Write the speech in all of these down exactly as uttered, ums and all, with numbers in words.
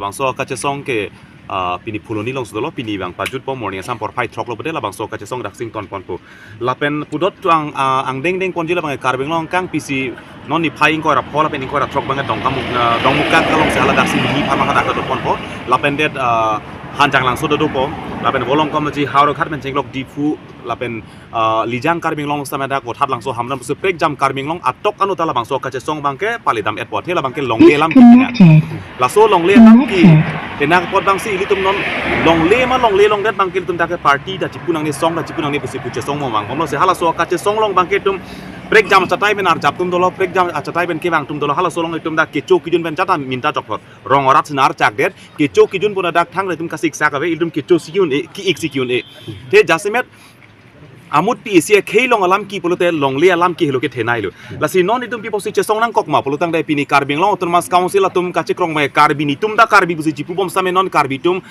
Labangso kachesong ke ah, pini Phuloni alongsi dolo, pini abang pajutpo, morning asam porphai throk lo pute labangso kachesong daksi ingtonponpo. Lapen pudot tu ang, ah, angdengdeng ponji labang Karbi Anglong angkang pisi non niphai ingkoi ra pho lapen ingkoi ra throk abang Dongkamuk, ah, Dongmukak alongsi hala daksi nini pharma hadak dotponpo. Lapen det, ah, Hanjanglangso dodopo. Lapen Volongkom ji Howraghat pen chenglok Diphu lapen ah, Lijang Karbi Anglong sitame dak Vothatlangso Hamren pusi prekjam Karbi Anglong atok anu ta labangso kachesong abangke palidam-etpo, athe labangke longle alam ke. Laso longle alam ke thenak apot abangsi ilitum non longle ma longle longdet abangke ilitum dak ke party ta chipu nangne, song ta chipu nangne pusi pu chesong mo abang. Bomlo si halaso kachesong along abangke itum prekjam achatai pen arjap atum dolo, prekjam achatai pen kevang atum dolo, halaso along itum dak kecho kejun pen jata minta chokthot. Rong arat sinar chakdet, kecho kejun pon dak thang itum kasiksak ave, ilitum kecho si ke-un-e, ki-ik si ke-un-e. Te jasemet amut pi isi akhei along alam ke pulote longle alam ke helo kethenei lo. Lasi non itum pi apotsi chesong nangkok ma pulotangte pini Karbi Anglong Autonomous Council atum kachekrong ma Karbi, netum ta Karbi pusi chipubom sitame non Karbi atum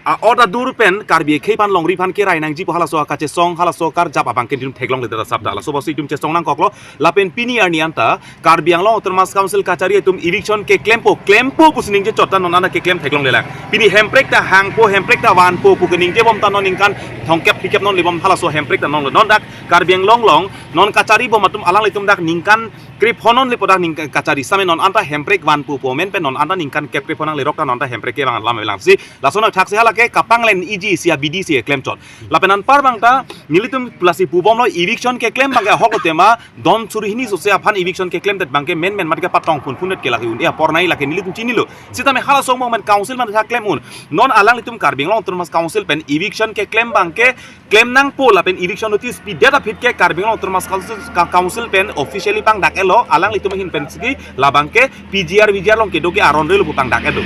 a-ot adur pen Karbi akhei aphan longri aphan kerai nangji pu halaso kachesong, halaso karjap abangke itum theklongle ta sap ta. Laso apotsi itum chesong nangkoklo. Lapen pini arni anta Karbi Anglong Autonomous Council kachari atum eviction keklempo, klempo pusi ningje chot ta non anta keklem theklonglelang. Pini hemprek ta hangpo, hemprek ta vanpo pu keningjebom ta non ningkan thomkep phlikep non lebom halaso hemprek ta non, non dak Karbi Anglong along non kacharibom atum alanglitum dak ningkan krepho non lepo dak ningkan kachari sitame non anta hemprek vanpo pu amen pen non anta ningkan kep krepho nanglerok ta non anta hemprek kevang alam avelang si. Lason athaksi hala ke kapanglen iji isi abidi si keklem chot. Lapen anpar abang ta nelitum lasi pubomlo, eviction keklem abangke ahok lo tema, don suri hini sose aphan eviction keklemdet abangke menmen mat ke patong phunphundet ke lake un-e apor nei lake nelitum chinilo. Sitame halaso amomen council man tha klem un. Non alanglitum Karbi Anglong Autonomous Council pen eviction keklem abangke klem nangpo lapen eviction notice pidet aphi ke Karbi Anglong Autonomous Council, ka-, Council pen officially pangdak-etlo, alanglitum ahin pensi labangke P G R V G R along kedo ke aron relo pu pangdak-etlo.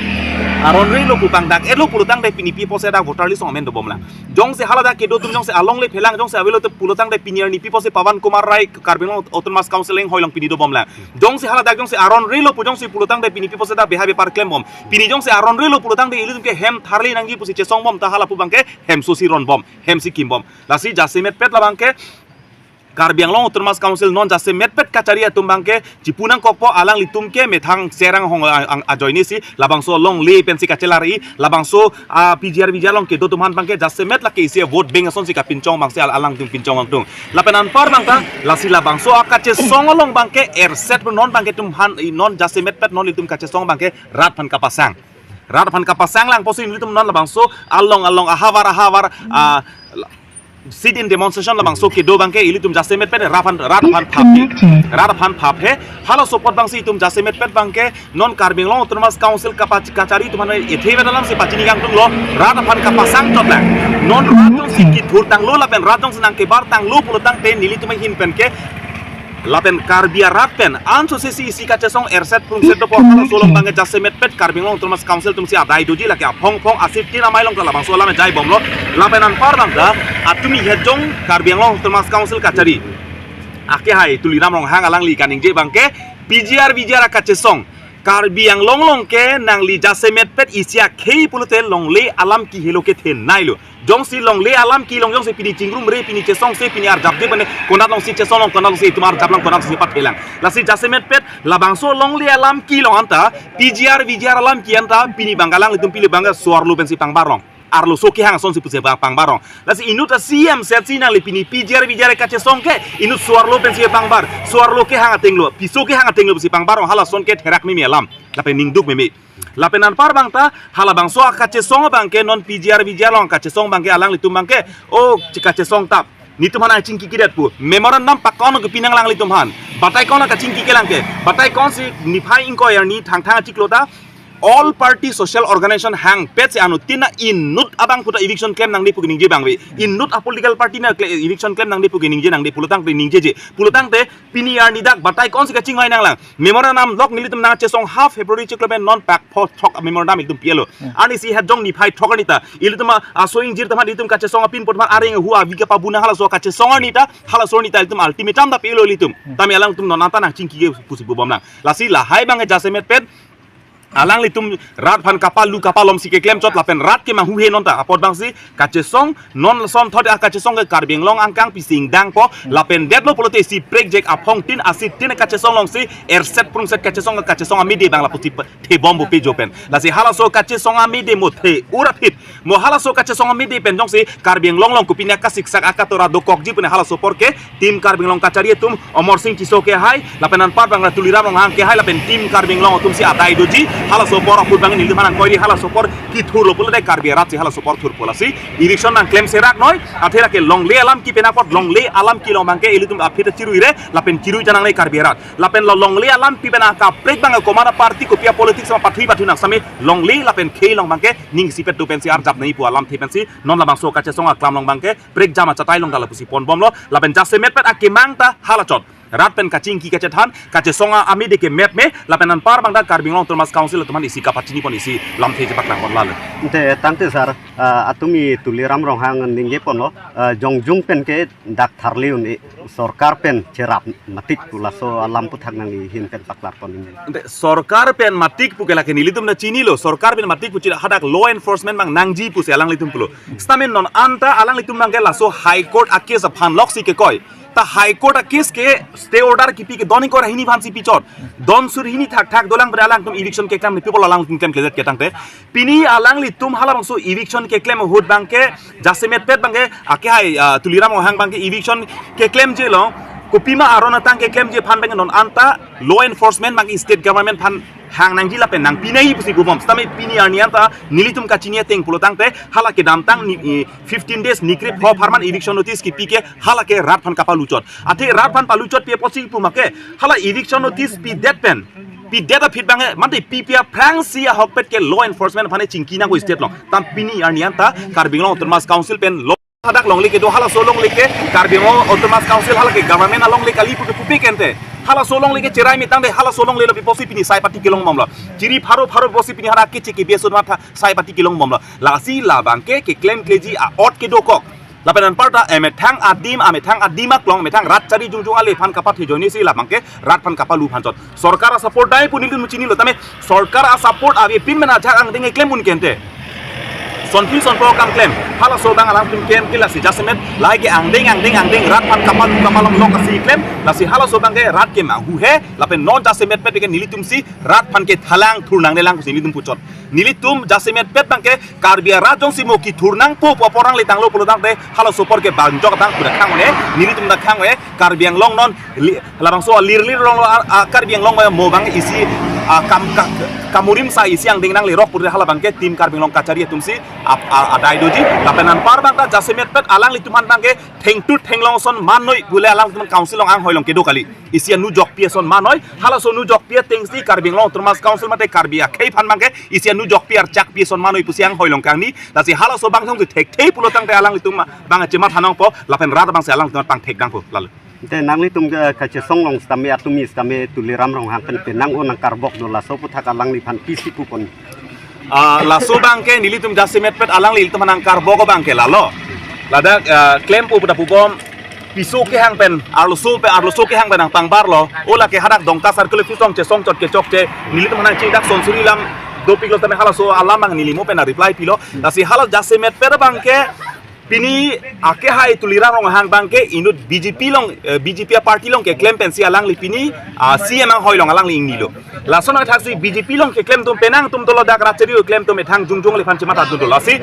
Aron relo pu pangdak-etlo pulotangte pini pi apotsi dak voter list along amen dobomlang. Jongsi hala dak kedo atum jongsi alongle phelang jongsi avelo te pulotangte pini arni pi apotsi Pawan Kumar Rai Karbi Anglong Autonomous Council inghoi along pini dobomlang. Jongsi hala dak jongsi aron relo pu jongsi pulotangte pini pi apotsi dak beha bepar klembom. Pini jongsi aron relo pulotangte ilitum ke hem tharle nangji pusi chesongbom ta hala pu abangke hem sosi ronbom, hem si kimbom. Lasi jasemetpet labangke Karbi Anglong Autonomous Council non jasemetpet kachari atum abangke chipu nangkokpo, alanglitum ke methang serang hong ang, ang ajoine si labangso longle pensi kachelar-i, labangso, ah, P G R V G R along kedo atum aphan abangke jasemet lake isi vote bank asonsi kapinchong abangsi al-, alangtum pinchong angtung. Lapen anpar abang ta lasi labangso akachesong along abangke erset non abangke itum aphan, i non jasemetpet non itum kachesong abangke rat aphan kapasang. Rat aphan kapasanglang pusi nelitum non labangso along along ahavar ahavar, ah, la-, sit-in demonstration labangso kedo abangke ilitum jasemetpet rat aphan, rat aphan phaphe. Rat aphan phaphe. Halaso apot abangsi itum jasemetpet abangke non Karbi Anglong Autonomous Council kapa-, kachari atum aphan ethe vedalam si pachini kangtunglo, rat aphan kapasang chotlang. Non rat jongsi kithur tanglo lapen rat jongsi nangkebar tanglo pulotangte nelitum ahin penke lapen Karbi arat pen ansose si isi kachesong erset prungset dopo halaso along abangke jasemetpet Karbi Anglong Autonomous Council atumsi adai doji lake aphong phong asit tin amei along ta labangso alam jaibomlo. Lapen anpar abang ta atumi hejong Karbi Anglong Autonomous Council kachari akehai Tuliram Ronghang alangli kaningje abangke P G R V G R akachesong Karbi Anglong along ke nangli jasemetpet isi akhei pulote longle alam ke helo kethenei lo. Jongsi longle alam ke along jongsi pini chingrumre, pini chesongse, pini arjapje pen konat alongsi chesonglong, konat alongsi itum arjaplang, konat alongsi pathelang. Lasi jasemetpet labangso longle alam ke along anta P G R V G R alam ke anta pini abang alanglitum pilo abang suarlo pensi pangbarlong. Arloso kehang asonsi pusi pang-, pangbarlong. Lasi inut a-C M setsi nangli pini P G R V G R kachesong ke inut suarlo pensi pangbar. Suarlo kehang atenglo, piso kehang atenglo pusi pangbarlong, halason ke therak meme alam. Lapen ningduk meme. Lapen anpar abang ta halabangso akachesong abangke non P G R V G R along kachesong abangke alanglitum abangke o chi kachesong tap. Netum aphan nangchingki kedet pu. Memorandum pakon ke pinanglang ilitum aphan. Batai kon kachingki kelang ke. Batai konsi niphai ingkoi arni Thangthang achiklo ta All Party Social Organization hangpet si anuttin inut abang puta eviction klem nangne pu keningje abang ave. Inut a-political party na kle-, eviction klem nangne pu keningje nangne pulotangte ningjeje. Pulotangte pini arni dak batai konsi kachingvai nanglang. Memorandum lok nelitum nangchesong half February chiklo pen non pak pho thok memorandum ilitum pi-etlo. Hmm. Arnisi hejong niphai thok arni ta ilitum a-, aso ingjir atum aphan ilitum kachesong apin apot aphan areng hu avi kapabuna halaso kachesong arni ta halaso arni ta ilitum ultimatum ta pi-etlo ilitum. Hmm. Tame alangtum non anta nangchingki ke pusi pubomlang. Lasi lahai abang jasemetpet Alanglitum rat aphan kapalu kapalom si keklem chot lapen rat kemanghu he non ta apot abang si kachesong non lason thot a kachesong ke Karbi Anglong angkang pisi ingdangpo lapen detlo pulote isi prekjak aphong tin asit tin kachesong along si erset prungset kachesong kachesong amide abang lapusi pe- thebom bupe jo pen. Lasi halaso kachesong amide mo the-ur aphi mo halaso kachesong amide pen jongsi Karbi Anglong along kopine kasiksak akatora dokokji pune halaso apor ke Team Karbi Anglong kachari atum Amarsing Tisso ke hai, lapen anpar abang Tuliram Ronghang ke hai, lapen Team Karbi Anglong atum si adai doji, halaso apor ahut abang nelitum aphan nangkoi ri halaso apor kethurlo pulo dei Karbi arat si halaso apor thurpo lasi. Eviction nangklem serak noi, athe lake longle alam kepi apot longle alam kelong abang ke ilitum aphi ta chirui re, lapen chirui janang le Karbi arat. Lapen lo longle alam pi pen akaprek abang komat aparty kopi apolitics ma pathui pathui nang sami longle lapen khei along abang ke ning sipet do pensi arjap nangji pu alamthe pensi non labangso kachesong aklam along abang ke prekjam achatai along ta lapusi ponbomlo lapen jasemet pen akemang ta halachot. Rat pen kachingki kachethan, kachesong amide ke mep me, lapen anpar abang ta Karbi Anglong Autonomous Council atum aphan isi kapachini pon isi lamthe chepaklangpon lalo. Ante tangte sir, ah, atumi Tuliram Ronghang ningje ponlo, ah, jongjung pen ke dak tharli un-e sorkar pen cherap matik pu laso alam aphuthak nangli ahin pen paklar pon ningje. Ante sorkar pen matik pu ke lake nelitum ta chinilo, sorkar pen matik pu chira hadak law enforcement abang nangji pusi alanglitum pulo. Stamen non anta alanglitum abang ke laso High Court a case aphan loksi kekoi. Ta High Court a case ke stay order kipi ke don ingkoi ra hini aphan si pi chot. Don sur hini thakthak dolang pada alangtum eviction keklem ni people alangtum klemkledet ke tangte. Pini alanglitum halabangso eviction keklem ahut abang ke jasemet pet abang ke ake hai, ah, Tuliram Ronghang abang ke eviction keklemje along kopima aron atang keklemje aphan abang non anta law enforcement abang state government aphan hang nangji lapen nangpi nangji pusi bubom. Sitame pini arni anta nelitum kachini ateng pulo tangte hala kedamtang ni, eh, fifteen days ni krip ho apharman eviction notice kipi ke hala ke rat aphan kapalu chot. Athe rat aphan palu chot pi apotsi pu ma ke hala eviction notice pidet pen pidet aphi abang ke mate pipi aphrangsi ahokpet ke law enforcement aphan chingki nangpo state along. Tam pini arni anta Karbi Anglong Autonomous Council pen lo hadak longle kedo halaso longle ke Karbi Anglong Autonomous Council hala ke government alongle kali pu ke pupe kente. Halaso longle ke cherai me tangte halaso longle lo pi apotsi pini sai pati kelongbomlo. Chiri pharo pharo pi apotsi pini hadak ke chiki beso matha sai pati kelongbomlo. Lasi labang ke keklemkleji a-ot kedokok. Lapen anparta emethang adim, emethang adim aklong, emethang rat chari jongjong ale aphan kapathi ajoine si labang ke rat aphan kapalu aphan chot. Sorkar a-support dai pu nelitum chinilo tame sorkar a-support avepin mena ajak angdeng keklem un kente. Sonphi sonpo akam klem. Halaso abang alangtum klem ke lasi jasemet lahai ke angdeng angdeng angdeng rat aphan kapalu kapalom lok asi klem. Lasi halaso abang ke rat kemanghu he lapen non jasemet pet ke nelitum si rat aphan kethalang thurnang nelang pusi nelitum pu chot. Nelitum jasemet pet abang ke Karbi arat jongsi mo kethur nangpo pu apor nangle tanglo pulo tangte halaso apor ke bangjok abang pu ta khang un-e, nelitum ta khang un-e, Karbi Anglong non li- labangso alir lir rong lo a, a, Karbi Anglong mo abang isi, a, kam ka, kamurim sa isi angdeng nanglerok pute hala abang ke Team Karbi Anglong kachari atum si ap, a, adai doji. Lapen anpar abang ta jasemet pet alanglitum aphan abang ke thengtut thenglong ason man noi pule alanglitum council along anghoi along kedo kali. Isi anu jokpi ason man noi, halaso anu jokpi ateng si Karbi Anglong Autonomous Council mate Karbi akhei aphan abang ke isi anu jokpi archakpi ason man noi pusi anghoi along kangni. Lasi halaso abang jongsi thekthe pulo tangte alanglitum abang chematha nangpo lapen rat abang si alanglitum pangthek nangpo lalo. Ante nanglitum ke kachesong along sitame atumi sitame Tuliram Ronghang pen penang-o nangkarbok do laso aphuthak alangliphan pisi pupon. Ah, laso abang ke nelitum jasemet pet alangli ilitum aphan nangkarbok abang ke lalo. Ladak, ah, klempo pu ta pubom piso kehang pen arloso pen arloso kehang pen nangpangbarlo. O lake hadak Dongka Circle office along chesong chot kechokche nelitum aphan nangchingdak sonsuri alam dopiklo tame halaso alam abang neli mo pen reply pilo. Lasi hala jasemet pet abang ke pini ake hai Tuliram Ronghang abang ke inut B J P along, eh, B J P a-party along keklem pensi alangli pini, ah, C M anghoi along alangli ingnilo. Lason athaksi B J P along keklem atum penang atum dolo dak rat chari keklem atum ethang jongjong ale aphan chematha dun dolo. Lasi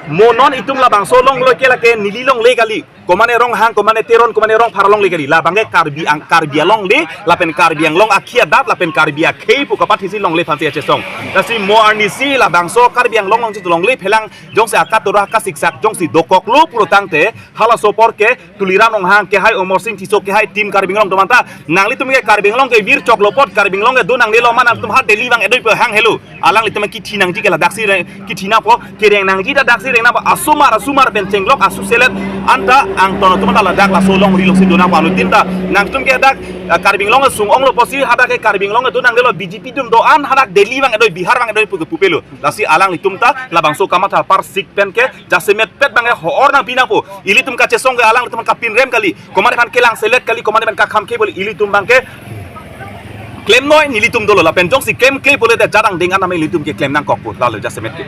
mo non itum labangso longle ke lake neli longle kali. Komane Ronghang, komane Teron, komane Rongphar alongle kali. Labang ke Karbi ang Karbi alongle, lapen Karbi Anglong akhei adat, lapen Karbi akhei pu kapathi si longle aphan si achesong. Lasi mo arni si labangso Karbi Anglong along si longle phelang jongsi akatora kasiksak jongsi dokoklo pulo tangte halaso apor ke Tuliram Ronghang ke hai Amarsing Tisso ke hai Team Karbi Anglong atum anta nanglitum ke Karbi Anglong ke vir choklo apot Karbi Anglong ke do nangnelo ma nangtum ha Delhi abang edoi pu hang helo. Alanglitum kithi nangji ke ladaksi reng kithi nangpo kereng nangji ta daksi reng nangpo asomar asomar pen chenglok asu selet anta angton atum anta ladak laso longri along si do nangpo anuttin ta nangtum ke hadak, eh, Karbi Anglong sung onglo pusi hadak ke Karbi Anglong do nangnelo B J P atum do-an hadak Delhi abang edoi Bihar abang edoi pu ke pupelo. Lasi alanglitum ta labangso kamatha parsik pen ke jasemet pet abang ke ho-or nangpi nangpo. Ilitum kachesong ke alanglitum kapinrem kali. Komane aphan kelang selet kali, komane aphan kakham ke bol ilitum abang ke Klemnoi nelitum dolo lapen jongsi klemkle pulote jadang ding anam ilitum ke klem nangkok pu lalo jasemet ke.